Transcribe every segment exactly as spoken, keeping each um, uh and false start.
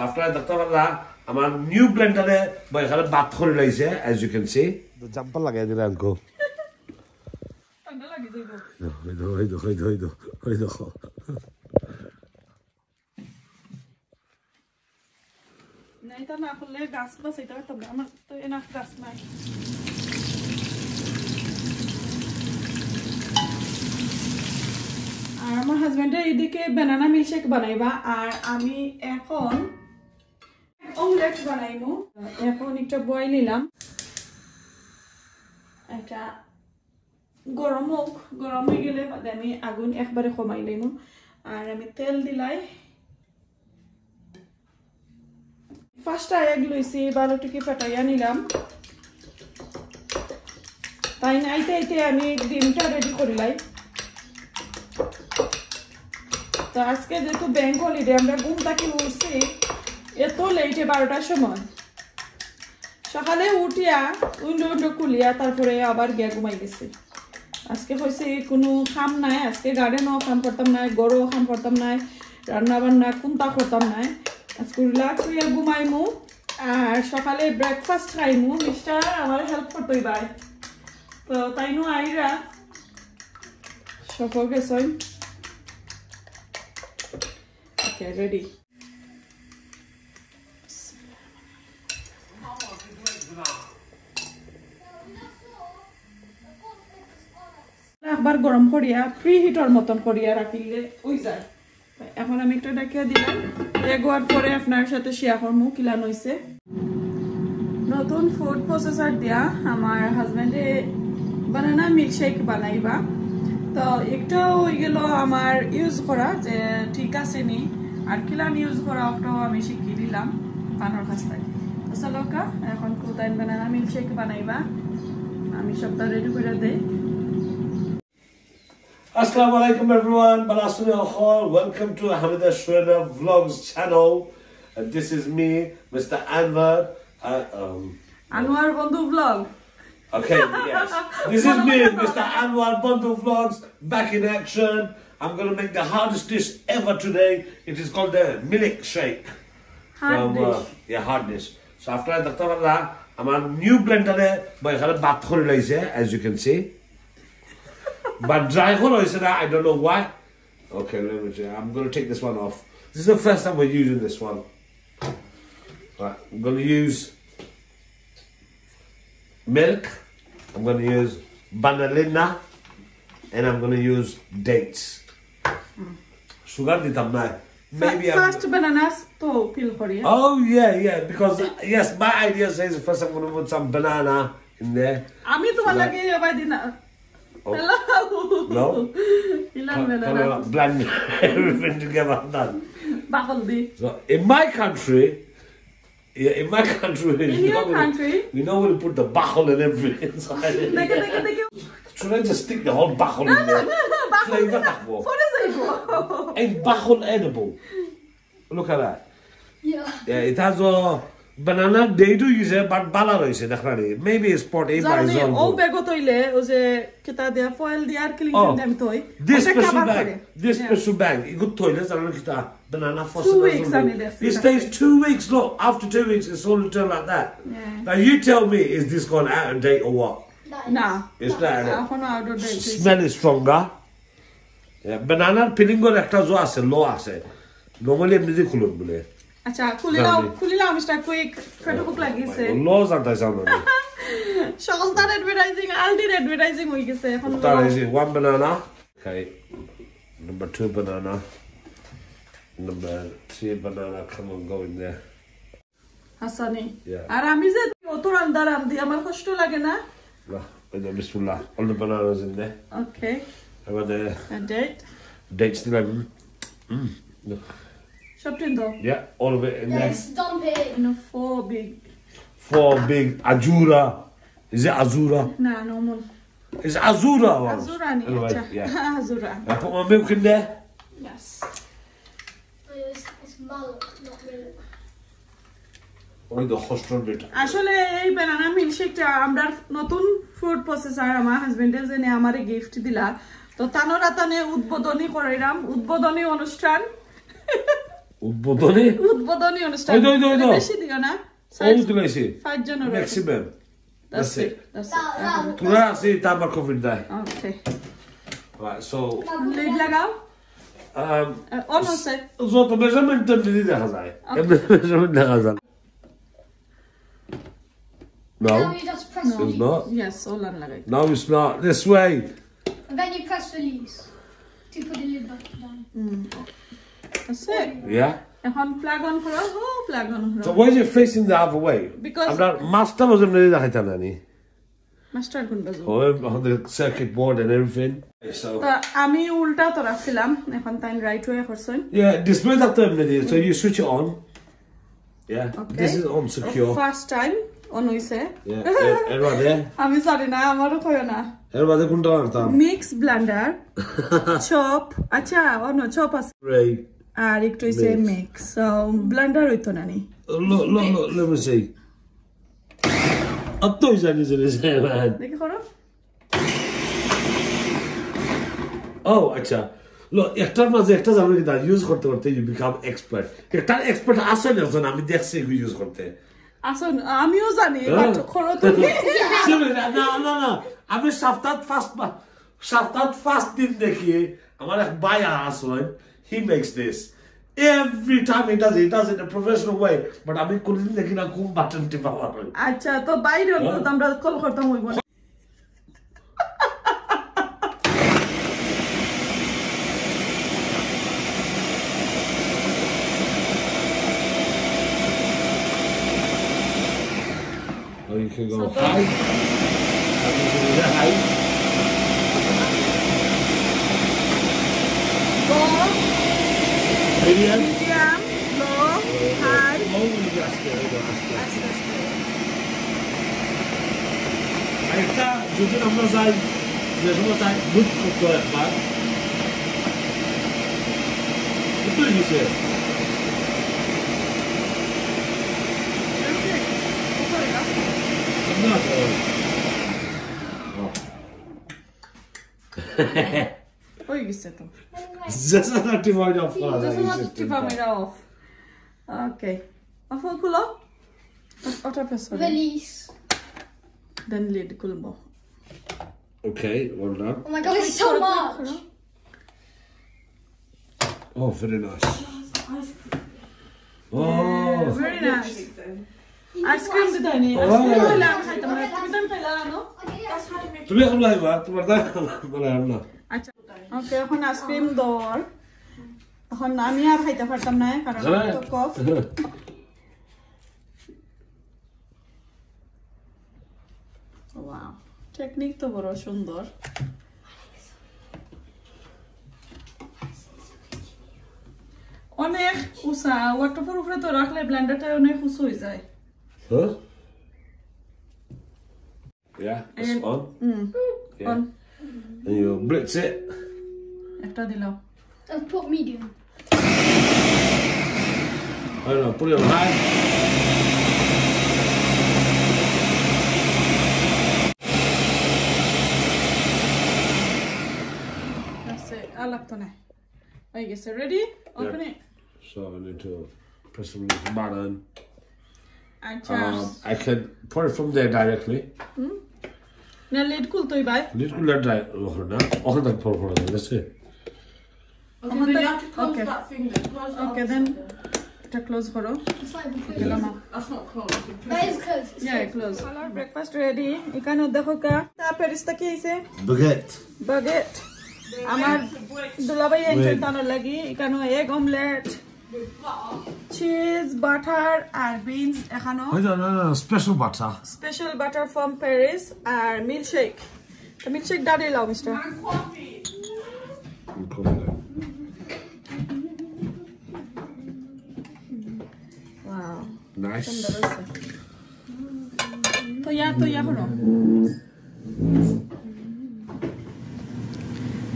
আপনারা দেখতা পারলা আমার নিউ ব্লেন্ডারে বা এখানে বাত করি লাইছে, as you can see। Jumper লাগাই দিলে আনকো। ঠান্ডা লাগি যাইব। ওই দেখো, ওই দেখো, ওই দেখো, ওই দেখো, ওই দেখো। না, এটা না করলে গাছ বাঁচাইতে পারতাম না, আমার তো এনাফ গাছ নাই। আর আমার হাজবেন্ডে এইদিকে বানানা মিল্কশেক বানাইবা, আর আমি এখন অমলেট বানাইমু। এখন একটা বয়েল নিলাম, এটা গরম হোক, গরম হয়ে গেলে বাদে আমি আগুন একবারে কমাই লইমু। আর আমি তেল দিলাই, পাঁচটা এগ লইছি, বারোটিকে ফাটাইয়া নিলাম। তাই না, আইতে আইতে আমি ডিমটা রেডি করিলাই। তো আজকে যেহেতু ব্যাংক হলিডে, আমরা ঘুম থাকি উঠছি এত লেটে, বারোটার সময়। সকালে উঠিয়া উইন্ডো উইন্ডো খুলিয়া তারপরে আবার গিয়া ঘুমাই গেছি। আজকে হয়েছে কোনো কাম নাই, আজকে গার্ডেনও কাম করতাম নাই, ঘরও কাম করতাম নাই, রান্না বান্না কোনটা করতাম নাই। আজকে রিল্যাক্স হইয়া ঘুমাইমু, আর সকালে ব্রেকফাস্ট খাইমু। মিস্টার আমার হেল্প করতই ভাই, তো তাইনও আইরা সফর গেছইন। ওকে, রেডি। একবার গরম করিয়া প্রি হিটর মতন করিয়া রাখিলে ওই যায়। এখন আমি একটা ডাকিয়া দিলাম, এগোয়ার পরে আপনার সাথে শেয়ার করমু কিলান হইছে। নতুন ফুড প্রসেসর দিয়া আমার হাজবেন্ডে বানানা মিল্কশেক বানাইবা। তো একটা হয়ে গেল আমার ইউজ করা, যে ঠিক আছে নি, আর কিলান ইউজ করা ওটাও আমি শিখিয়ে দিলাম তানোর কাছ থেকে। তো চলো কা, এখন কোথায় বানানা মিল্কশেক বানাইবা, আমি সবটা রেডি করে দেই। Assalamu alaikum everyone, ভালা আছইন নি হকল? Welcome to Hamida Shuena Vlogs channel. And this is me, Mister Anwar. Uh, um, Anwar বন্ধু blog. Okay, yes. This is me, Mister Anwar Bondhu Vlogs, back in action. I'm gonna make the hardest dish ever today. It is called the milkshake. Hard dish. Yeah, hard dish. So আপনারা দেখতা পারলা আমার নিউ ব্লেন্ডারে বা এখানে বাত করি লাইছে, as you can see. But dry করা হইছে না, I don't know why. Okay, let me see. I'm gonna take this one off. This is the first time we're using this one. Right, I'm gonna use milk. I'm gonna use vanillina, and I'm gonna use dates. Sugar দিতাম না। Maybe I'm first bananas তো ফিল করি। Oh yeah, yeah. Because yes, my idea says first I'm gonna put some banana in there. আমি তোমার লাগে এবার দিনা। Oh. Hello. No? Ilan Ka-, banana. Blend everything together. Done. বাকল দি। So, in my country, yeah, in my country, In you your know, we, country? We normally put the বাকল and everything inside. দেখে, দেখে, দেখে। Should I just stick the whole বাকল in there? বাকল Flavor দিনা। থাকবো। পরে যাইবো। Ain't বাকল edible? Look at that. Yeah. Yeah, it has a banana, they do use it, but বালা রইছে, দেখরা নি। Maybe it's spot, it জানি, might ও all go. বেগত হইলে, ও যে কিতা দিয়া, ফয়েল দিয়া আর ক্লিন Oh, ফিল্ম দিয়া আমি থই। This ওটা special কভার bag, করে। This Yeah. Special bag, ইগুত থইলে, জানো কিতা, banana Two ফসল weeks আছে। আমি দেখছি This এটা। Stays two weeks, look, after two weeks, it's all turned like that. Yeah. Now you tell me, is this gone out of date or what? না। It's not out of date. এখনো out of date হইছে। Smell is stronger. বানানার ফিলিং করে একটা জো আছে, লো আছে। নরমালি এমনিতেই খুলুন বলে। আচ্ছা, খুলিলাও, জানি। খুলিলাও, মিস্টার কুইক, ফেটো ভুক লাগিছে। লো জানতে চাও না। সকাল তার অ্যাডভার্টাইজিং, আলডির অ্যাডভার্টাইজিং হয়ে গেছে এখন তার লো। এই যে ওয়ান বানানা। Okay, number two banana. Number three banana, come on, go in there. Hasani. Yeah. আর আমি যে অত রান্দা রান্ধি, আমার কষ্ট লাগে না? না, ওই যে বিসমিল্লাহ। All the bananas in there. Okay. এবার দে। And date? Dates দিলাম। Mm. Look. সব টিন দাও। Yeah, all of it in there. Yes, dump it in. You know, four big. Four big ajura. Is it ajura? না, normal. It's ajura. Ajura নি, anyway, আচ্ছা। Yeah. Ajura. I put my milk in there. Yes. It's, it's milk, not milk. ওই তো কষ্টর বেটা। আসলে এই বানানা মিল্কশেকটা আমরা নতুন ফুড প্রসেসর আমার হাজবেন্ডে জেনে আমারে গিফট দিলা, তো তানোর আতানে উদ্বোধনী করাইলাম, উদ্বোধনী অনুষ্ঠান। উদ্বোধনী? উদ্বোধনী অনুষ্ঠান। ওই তো, ওই তো, ওই তো। বেশি দিও না। ওই তুলাইছি। পাঁচজনর। Maximum. That's it, that's it. তোরা আছি, তা আমার কফির দায়। Okay. Right, so, Lid লাগাও। Um, আহ, on আছে। যত measurement তেমনি দেখা যায়। এমনি measurement দেখা যায়। No, Now you just press it's release. Not. Yes, all on লাগাই। No, it's not. This way. And then you press release to put the lid back down. That's it. Yeah. এখন plug on করো। ও, plug on করো। So why is it facing the other way? Because- আমরা master was এমনি দেখাইতাম না নি। Master কোন বাজু? Oh, on the circuit board and everything. So, তো আমি উল্টা তো রাখছিলাম, এখন তাই right way করছইন। Yeah, display থাকতো এমনি দিয়ে। So you switch it on. Yeah, Okay. This is on secure. First time on হইছে। Yeah, এর- এর বাদে, আমি জানি না, আমারও কইও না। এর বাদে কোনটা আনতাম? Mix blender, chop, আচ্ছা, অন্য chop আছে। Right. আর একটু হইছে mix। So blender হইতো না নি। Look, look, look, let me see. অতই জানি জানি যে, man. দেখি করো। Oh, আচ্ছা। Look, একটার মাঝে একটা জানো কি, তা use করতে করতে you become expert. একটার expert আসলে একজন, আমি দেখছি এগুলো use করতে। আসুন, আমিও জানি, হ্যাঁ। But করো তুমি। Seriously, না, না, না, না। আমি সপ্তাহ first বা-, সপ্তাহ first দিন দেখি, আমার এক ভাই আসলে, he makes this. Every time he does, he does it in a professional way. But আমি কোনোদিন দেখি না কোন button টিপা হয়। আচ্ছা, তো বাইরে তো আমরা call করতাম হইব না। Or you can go high. High. Low, Medium. medium, low, high. Low, আস্তে, আস্তে, আস্তে। আরেকটা, যদি আমরা যাই, যে সময় যাই, move করতে হয় একবার। একটু নিচে। না, তো। হয়ে গেছে তো। Just not to find out for Just not to find out. Okay. Off খুলো। ওটা press করো। Release. Then lid খুলবো। Okay, well done. Oh my god, it's so much. Oh, very nice. Oh, Very nice. Ice cream দিতানি। Oh. Ice cream হইলে আমি খাইতাম না। তুমি তো আমি খাইলাম না। তুমি এখন লাইবা, তোমার দায় বলে আর না। আচ্ছা। Okay, এখন ice cream দর। এখন আমি আর খাইতে পারতাম না, কারণ আমার তো cough। Wow, technique তো বড় সুন্দর। অনেক উঁচা, ওয়াটারফল উপরে তো রাখলে blenderটা অনেক উঁচু হয়ে যায়। Huh? Yeah, it's And- on. Hmm. Yeah. On। And you blitz it. একটা দিলাম। Uh, put medium. I don't know, put it on high. That's it, আর লাগতো না। হয়ে গেছে, ready? Open it. So I need to press the button. আচ্ছা। Um, I can pour it from there directly. না, lid খুলতই ভাই। Lid খুললে dry, ওখানে না, ওখান থেকে pour করা যায়, that's it. Okay, then you have to close Okay. That finger. Close that Okay, other then finger. এটা close করো। It's like we could. গেলাম। That's not closed. You can That press is it. closed. Yeah, close. আমার breakfast ready। এখানে দেখো কা, তা প্যারিস থেকে আইছে। Baguette. Baguette। আমার দুলাভাই আনছে তানোর লাগি। এখানে egg omelette, cheese, butter আর beans। এখানে No, no, no, special butter. Special butter from Paris আর milkshake। তো milkshake ডালি লাও, mister। Wow। Nice. তো ইয়া, তো ইয়া করো।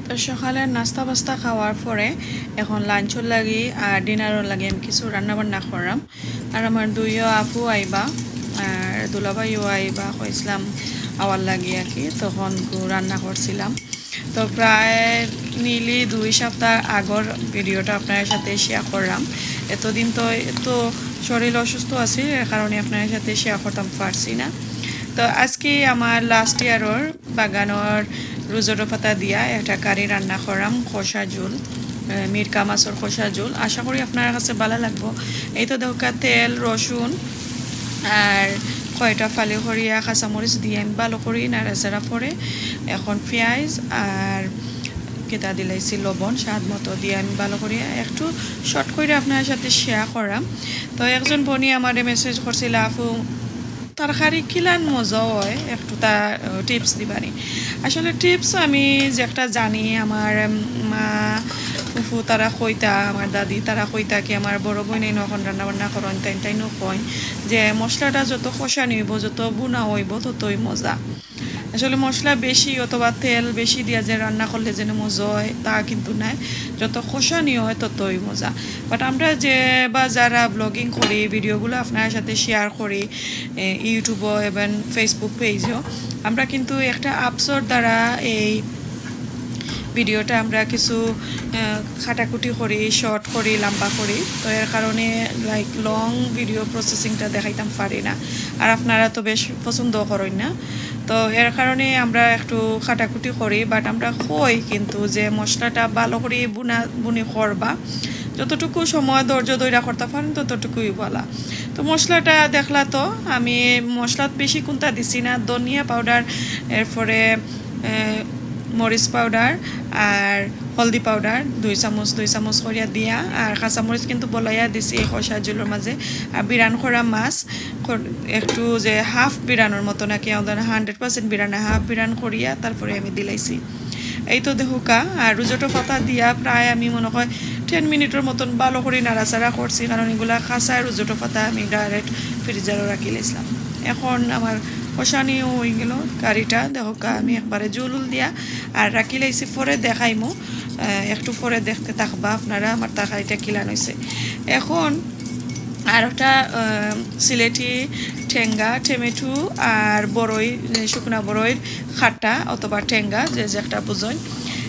তো সকালের নাস্তা বাস্তা খাওয়ার পরে এখন লাঞ্চর লাগি আর ডিনারর লাগি আমি কিছু রান্না বান্না করলাম। আর আমার দুইও আপু আইবা, আর দুলাভাইও আইবা, কইছিলাম আওয়ার লাগি আর কি, তখন গু রান্না করছিলাম। তো প্রায় নিলি দুই সপ্তাহ আগর ভিডিওটা আপনার সাথে শেয়ার করলাম। এতদিন তো একটু শরীর অসুস্থ আছিল, এর কারণে আপনার সাথে শেয়ার করতাম পারছি না। তো আজকে আমার লাস্ট ইয়ারর বাগানর রুজোটো পাতা দিয়া একটা কারি রান্না করাম, কষা ঝুল, আহ, মিরকা মাছর কষা ঝুল। আশা করি আপনার কাছে ভালা লাগবো। এই তো দেখউক্কা, তেল, রসুন আর কয়টা ফালি করিয়া কাঁচামরিচ দিয়া আমি ভালো করি নাড়াচাড়া করে এখন পিয়াজ আর কিতা দিলাইছি, লবণ স্বাদ মতো দিয়া আমি ভালো করিয়া একটু শর্ট করিয়া আপনার সাথে শেয়ার করাম। তো একজন বইনে আমারে মেসেজ করছিল, "আপু, তরকারি কিলান মজা অয়, একটু তা, আহ, টিপস দিবানি।" আসলে টিপস আমি যে একটা জানি, আমার, উম, মা, ফুফু তারা কইতা, আমার দাদি তারা কইতা কি, আমার বড় বইনে নখন রান্না বান্না করইন, তাইন তাইনও কইন যে মশলাটা যত কষানি অইবো, যত বুনা অইবো, ততই মজা। আসলে মশলা বেশি অথবা তেল বেশি দিয়া যে রান্না করলে যেন মজা অয়, তা কিন্তু নায়। যত কষানি অয়, ততই মজা। But আমরা যে বা যারা ব্লগিং করি, ভিডিওগুলো আপনার সাথে শেয়ার করি, এ, YouTube-ও এবং Facebook পেজও, আমরা কিন্তু একটা অ্যাপসর দ্বারা এই ভিডিওটা আমরা কিছু, আহ, কাটাকুটি করি, শর্ট করি, লম্বা করি। তো এর কারণে, লাইক, লং ভিডিও প্রসেসিংটা দেখাইতাম পারি না, আর আপনারা তো বেশ পছন্দ করইন না। তো এর কারণে আমরা একটু কাটাকুটি করি, বাট আমরা কই কিন্তু যে মশলাটা ভালো করি বুনা বুনি করবা, যতটুকু সময় ধৈর্য ধইরা করতা পারেন, ততটুকুই ভালা। তো মশলাটা দেখলা তো, আমি মশলাত বেশি কুনতা দিছি না, ধনিয়া পাউডার, এরপরে, এ, মরিচ পাউডার আর হলদি পাউডার দুই চামচ, দুই চামচ করিয়া দিয়া, আর কাঁচামরিচ কিন্তু বলাইয়া দিছি এই কষা ঝুলর মাঝে। আর বিরান করা মাছ কর-, একটু যে হাফ বিরানোর মতো নাকি, আমাদের হান্ড্রেড পার্সেন্ট বিরান না, হাফ বিরান করিয়া তারপরে আমি দিলাইছি। এই তো দেখউক্কা, আর রুজোটো পাতা দিয়া প্রায় আমি মনে হয় টেন মিনিটর মতন ভালো করি নাড়াচাড়া করছি, কারণ এগুলা কাঁচা রুজোটো পাতা আমি ডাইরেক্ট ফ্রিজারও রাখি লাইছিলাম। এখন আমার কষানিও অই গেল কারিটা, দেখউক্কা আমি একবারে ঝুল উল দিয়া আর রাখি লাইছি, পরে দেখাইমু। আহ, একটু পরে দেখতে থাকবা আপনারা আমার তরকারিটা কিলান অইছে। এখন আর একটা, আহ, সিলেটি টেঙ্গা, টমেটো আর বড়ই, শুকনা বড়ইর খাট্টা অথবা টেঙ্গা, যে যেটা বুঝইন।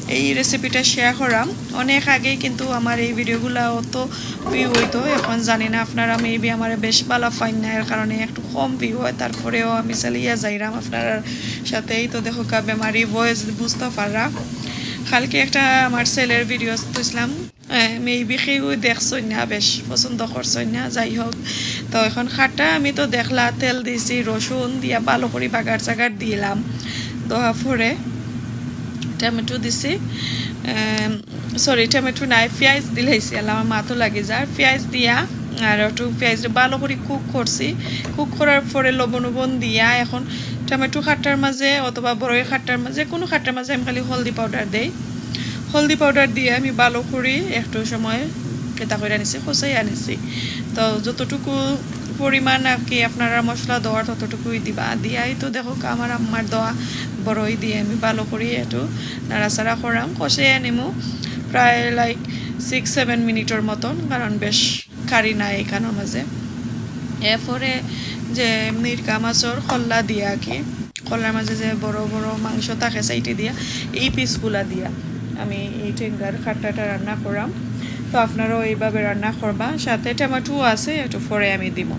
এই রেসিপিটা শেয়ার করাম অনেক আগেই, কিন্তু আমার এই ভিডিওগুলা অত ভিউ অইতো, এখন জানি না, আপনারা মেবি আমারে বেশ ভালা পাইন না, এর কারণে একটু কম ভিউ অয়, তারপরেও আমি চালিয়া যাইরাম আপনারার সাথেই। তো দেখউক্কা, বেমারি ভয়েস বুঝতা পাররা। কালকে একটা আমার সেলের ভিডিও দিছিলাম, মেবি কেউ দেখছইন না, বেশ পছন্দ করছইন না, যাই হোক। তো এখন খাট্টা আমি তো দেখলা তেল দিছি, রসুন দিয়া ভালো করি বাগার চাগার দিলাম, দেওয়ার পরে টমেটো দিছি, আম, সরি, টমেটো নাই, পিয়াজ দিলাইছি, আল্লাহ, আমার মাতো লাগি যার। পিয়াজ দিয়া আর একটু পিয়াজ ভালো করি কুক করছি। কুক করার পরে লবণ উবণ দিয়া এখন টমেটো খাট্টার মাঝে অথবা বড়ই খাট্টার মাঝে, কোনো খাট্টার মাঝে আমি খালি হলদি পাউডার দেই। হলদি পাউডার দিয়া আমি ভালো করি একটু সময় কিতা কইরা নিছি, কষাইয়া নিছি। তো যতটুকু পরিমাণ আর কি আপনারা মশলা দেওয়ার, ততটুকুই দিবা। দিয়াই তো দেখউক্কা, আমার আম্মার দেওয়া বড়ই দিয়া আমি ভালো করি একটু নাড়াচাড়া করাম, কষাইয়া নিমু প্রায়, লাইক, সিক্স সেভেন মিনিটর মতন, কারণ বেশ কারি নাই এখানোর মাঝে। এরপরে যে মিরকা মাছর কল্লা দিয়া আর কি, কল্লার মাঝে যে বড় বড় মাংস থাকে সাইডে দিয়া, এই পিসগুলা দিয়া আমি এই টেঙ্গার খাট্টাটা রান্না করাম। তো আপনারাও এইভাবে রান্না করবা, সাথে টমেটো আছে, একটু পরে আমি দিমু।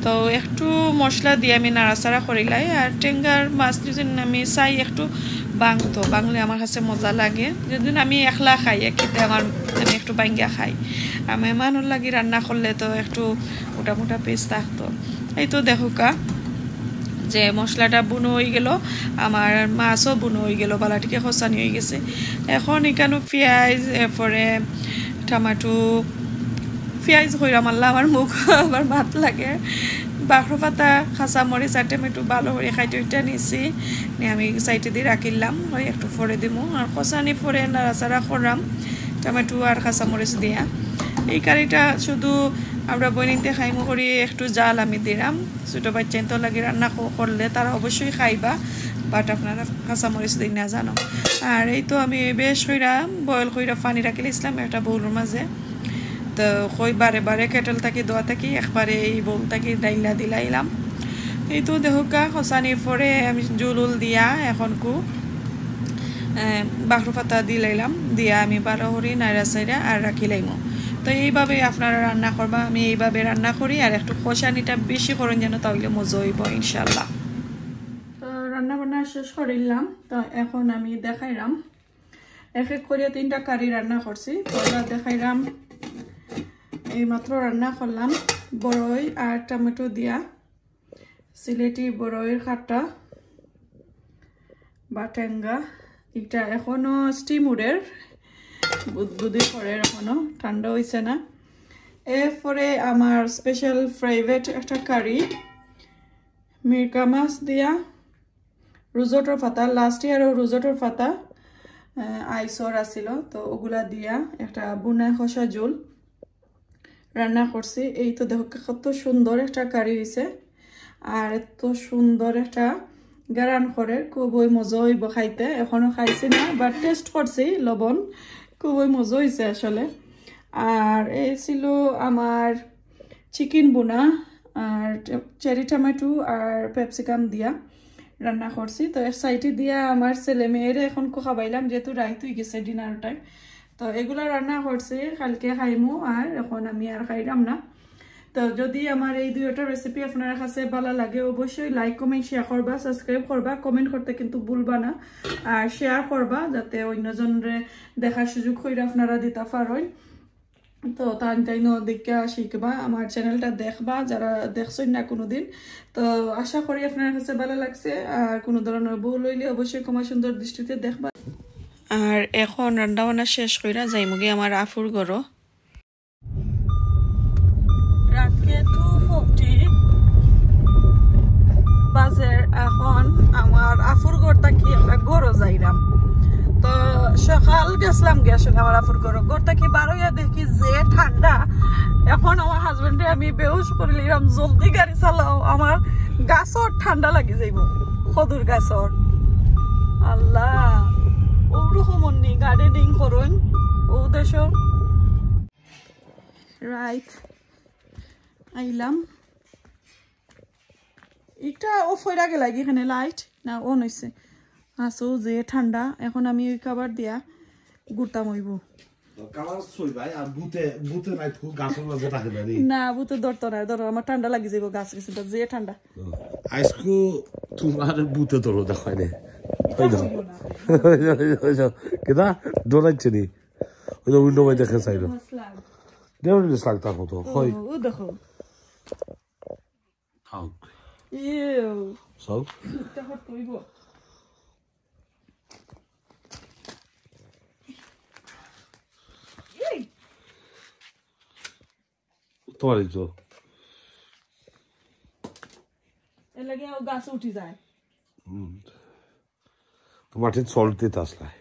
তো একটু মশলা দিয়া আমি নাড়াচাড়া করিলাই। আর টেঙ্গার মাছ যদি আমি চাই একটু ভাঙতো, ভাঙলে আমার কাছে মজা লাগে। যদি আমি একলা খাই, একেতে আমার, আমি একটু ভাঙ্গা খাই। আর মেহমানর লাগি রান্না করলে তো একটু মোটা মোটা পিস থাকতো। এই তো দেখউক্কা যে মশলাটা বুনো অই গেল, আমার মাছও বুনো অই গেল, বালাটিকে খসানি অই গেছে। এখন এখানো পিয়াজ, এরপরে টমেটো, পিয়াজ কইরাম আল্লাহ, আমার মুখ আবার মাত লাগে। বাখরো পাতা, কাঁচা মরিচ আর টমেটো ভালো করি কাইটে উইটা নিছি, নিয়া আমি সাইডে দি রাখিলাম, ওই একটু পরে দিমু। আর খসানি পরে নাড়াচাড়া করাম টমেটো আর কাঁচা মরিচ দিয়া। এই কারিটা শুধু আমরা বইনিতে খাইমু করি, একটু জাল আমি দিলাম। ছোটো বাচ্চাইন্তর লাগি রান্না ক-, করলে তারা অবশ্যই খাইবা, বাট আপনারা কাঁচা মরিচ দিন না জানো। আর এই তো আমি বেশ কইরা বয়েল কইরা পানি রাখিলাইছিলাম একটা বাউলর মাঝে। তো কই বারে বারে কেটল থাকি দেওয়া থাকি একবারে এই বাউল থাকি ডাইলা দিলাইলাম। এই তো দেখউক্কা, খসানির পরে আমি জুল উল দিয়া এখন কু, এ, বাখরো পাতা দিলাইলাম, দিয়া আমি ভালো করি নাইরা সাইরা আর রাখিলাইমু। তো এইভাবে আপনারা রান্না করবা, আমি এইভাবে রান্না করি। আর একটু কষানিটা বেশি করুন যেন, তাহলে মজা হইব ইনশাল্লাহ। তো রান্না বান্না শেষ করিলাম, তো এখন আমি দেখাইলাম এক এক করিয়া তিনটা কারি রান্না করছি। পয়লা দেখাইলাম, এইমাত্র রান্না করলাম বড়ই আর টমেটো দিয়া সিলেটি বড়ইর খাট্টা বা টেঙ্গা। এটা এখনো স্টিম উড়ের, বুদবুদি করের, এখনো ঠান্ডা হইছে না। এরপরে আমার স্পেশাল ফেভারিট একটা কারি, মিরকা মাছ দিয়া রুজোটোর পাতা, লাস্ট ইয়ারও রুজোটোর পাতা আইসর আছিল, তো ওগুলা দিয়া একটা বুনা খসা ঝোল রান্না করছি। এই তো দেখো কত সুন্দর একটা কারি হইছে, আর এত সুন্দর একটা গারান করে, খুবই মজা হইব খাইতে। এখনো খাইছি না, বাট টেস্ট করছি লবণ, খুবই মজা হইছে আসলে। আর এই ছিল আমার চিকেন বুনা আর চেরি টমেটো আর ক্যাপসিকাম দিয়া রান্না করছি। তো এক সাইডে দিয়া আমার ছেলে মেয়েরে এখন খাবাইলাম, যেহেতু রাইত হয়ে গেছে ডিনার টাইম। তো এগুলা রান্না করছি, কালকে খাইমু, আর এখন আমি আর খাইলাম না। তো যদি আমার এই দুইটা রেসিপি আপনার কাছে ভালো লাগে, অবশ্যই লাইক, কমেন্ট, শেয়ার করবা, সাবস্ক্রাইব করবা, কমেন্ট করতে কিন্তু ভুলবা না, আর শেয়ার করবা যাতে অন্যজনরে দেখার সুযোগ হইলে আপনারা দিতে পারেন। তো তান তাইন দেখে শিখবা, আমার চ্যানেলটা দেখবা যারা দেখছেন না কোনোদিন। তো আশা করি আপনার কাছে ভালো লাগছে, আর কোনো ধরনের ভুল হইলে অবশ্যই ক্ষমা সুন্দর দৃষ্টিতে দেখবা। আর এখন রান্না বান্না শেষ কইরা যাইমুগি আমার আফুর ঘরো। রাতকে টু ফোরটি বাজে। এখন আমার আফুর ঘর থাকি আমরা ঘরো যাইলাম। তো সকাল গেছিলাম গিয়া আসলে আমার আফুর ঘরো, ঘর থাকি বারোইয়া দেখি যে ঠান্ডা। এখন আমার হাজবেন্ডে আমি বেহুশ করিলাম, "জলদি গাড়ি চালাও, আমার গাছর ঠান্ডা লাগি যাইব, খদুর গাছর।" আল্লাহ, ওরকম নি গার্ডেনিং করইন ও দেশো। রাইত আইলাম। একটা অফ হইয়া গেল কি এখানে লাইট? না, অন হইছে। আসো যে ঠান্ডা, এখন আমি ওই কভার দিয়া ঘুরতাম হইব। তো কভার ছইবাই আর ভূতে, ভূতে নাই তো গাছর মাঝে থাকে না রে। না, ভূতে ধরতো না, ধরো আমার ঠান্ডা লাগি যাইব গাছ গেছে, যে ঠান্ডা। আইজকু তোমার ভূতে ধরো দেখায় নে। ওই দেখো। ওই দেখো, ওই দেখো। কেদা? ডরাইছে নি? ওই যে উইন্ডো বাই দেখে চাইলো। স্লাগ। দেওয়ার স্লাগ তার মতো, হয়। ও, ও দেখো। থাক। ইউ। সব? এটা হট হইব। এই। তোমারই তো। এর লাগি ও গাছ উঠি যায়। হুম। তো মাটিত সল্ট দিতে আসলাই।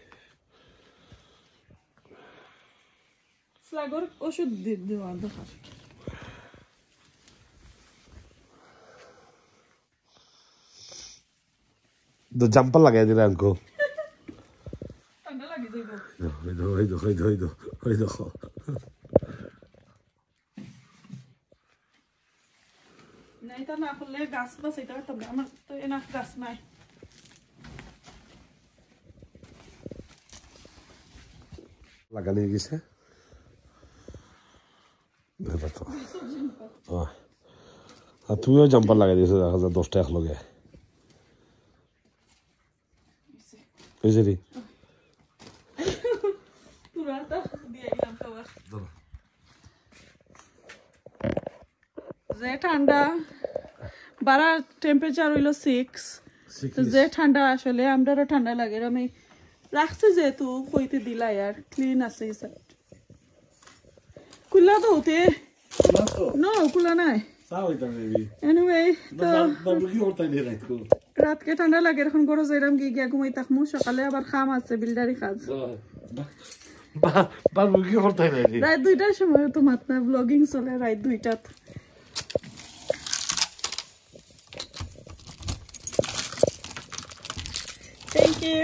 স্লাগর ওষুধ দি-, দেওয়া দরকার। তো জাম্পার লাগাই দিলে আঙ্কো। ঠান্ডা লাগি যাইব। ওই দেখো, ওই দেখো, ওই দেখো, ওই দেখো, ওই দেখো। না, এটা না করলে গাছ বাঁচাইতে পারতাম না, আমার তো এনাফ গাছ নাই। লাগানি গেছে। দেখো তো। ও। আর তুমিও জাম্পার লাগাই দিয়েছো, দেখা যায় দশটা একলগে। এই যে রে। তোরা তো দিয়ে গেলাম খাবার। ধরো। যে ঠান্ডা, বাড়ার টেম্পারেচার হইল সিক্স। তো যে ঠান্ডা আসলে, আমরারও ঠান্ডা লাগে। আমি রাখছি যেহেতু, কইতে দিলাই আর ক্লিন আছে এই সাইড। খুলা তো হতে। খুলা তো? No, খুলা নাই। চা হইতাম maybe। Anyway, তো বা-, বাবু কি করতে দিয়ে রাখতো? রাতকে ঠান্ডা লাগে, এখন ঘরো যাইরাম গিয়া, গিয়া ঘুমাই থাকমু, সকালে আবার কাম আছে, বিল্ডারি কাজ। বা-, বা-, বাবু কি করতে দিয়ে রে? রাত দুইটার সময় তো মাত্র ব্লগিং চলে, রাত দুইটাত। Thank you.